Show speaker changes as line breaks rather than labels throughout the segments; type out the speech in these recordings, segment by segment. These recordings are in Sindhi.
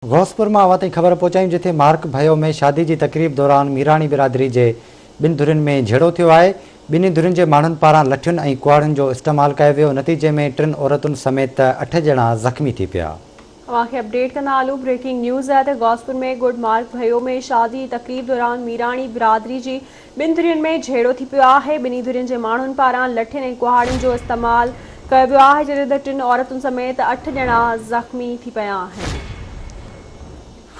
غوثپور مان اوهان تائين خبر پهچايون جتي مارڪ ڀيو ۾ شادي جي تقريب دوران ميراڻي برادري جي ٻن ڌرين ۾ جهيڙو ٿيو آهي ٻنهي ڌرين جي ماڻهن پاران لٺين ۽ ڪهاڙين جو استعمال ڪيو ويو نتيجي ۾ ٽن عورتن سميت اٺ ڄڻا زخمي ٿي پيا.
اوهان کي اپڊيٽ ڪندا هلون بريڪنگ نيوز آهي ته غوثپور ۾ ڳوٺ مارڪ ڀيو ۾ شادي جي تقريب دوران ميراڻي برادري جي ٻن ڌرين ۾ جهيڙو ٿي پيو آهي، ٻنهي ڌرين جي ماڻهن پاران لٺين ۽ ڪهاڙين جو استعمال ڪيو ويو آهي، جڏهن ته ٽن عورتن سميت اٺ ڄڻا زخمي ٿي پيا آهن.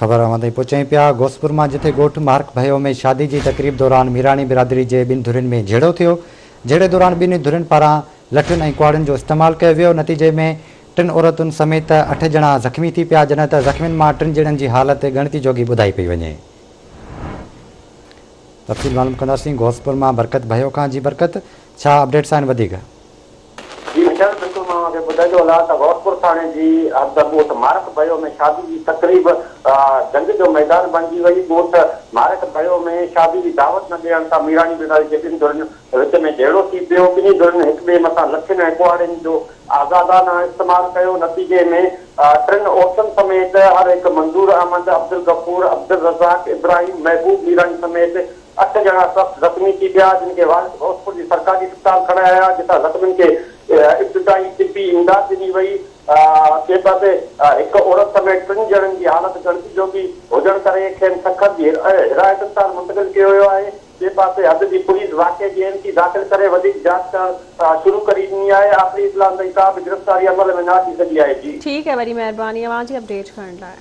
خبر اوهان تائين پهچايون پيا غوثپور مان جتي ڳوٺ مارڪ ڀيو ۾ شادي جي تقريب دوران ميراڻي برادري جي ٻن ڌرين ۾ جهيڙو ٿيو، جهيڙي دوران ٻنهي ڌرين پاران لٺين ۽ ڪهاڙين جو استعمال ڪيو ويو، نتيجي ۾ ٽن عورتن سميت اٺ ڄڻا زخمي ٿي پيا، جڏهن ته زخمين مان ٽن ڄڻن جي حالت ڳڻتي جوڳي ٻڌائي پئي وڃي. تفصيل معلوم ڪنداسين غوثپور مان برڪت ڀيو کان جي برڪت ڇا اپڊيٽس آهن وڌيڪ.
جي مشعل بلڪل مان اوهان کي ٻڌائيندو هلان ته غوثپور ٿاڻي جي حد ڳوٺ مارڪ ڀيو ۾ شادي جي تقريب جنگ جو ميدان بڻجي وئي ڳوٺ مارڪ ڀيو ۾ شادي جي دعوت نه ڏيڻ تان ميراڻي برادري جي ٻن ڌرين وچ ۾ جهيڙو ٿي پيو ٻنهي ڌرين هڪ ٻئي مٿان لٺين ۽ ڪهاڙين جو آزادانه استعمال ڪيو، نتيجي ۾ ٽن عورتن سميت هر هڪ منظور احمد، عبدالغفور، عبدالرزاق، ابراهيم، محبوب ميراڻي سميت اٺ ڄڻا سخت زخمي ٿي پيا، جن کي وارث غوثپور جي سرڪاري اسپتال کڻائي آيا، جتان زخمين کي ابتدائي طبي امداد ڏني وئي. ٻئي پاسي هڪ عورت سميت ٽن ڄڻن جي حالت ڳڻتي جوڳي هجڻ ڪري کين سکر جي حرا اسپتال منتقل ڪيو ويو آهي. ٻئي پاسي حد جي پوليس واقعي جي اين سي داخل ڪري وڌيڪ جاچ ڪرڻ شروع ڪري ڏني آهي، آخري اطلاعن تائين ڪا به گرفتاري عمل ۾ نه اچي سگهي آهي. جي.
ٺيڪ آهي وڏي مهرباني اوهان جي اپڊيٽ ڪرڻ لاء.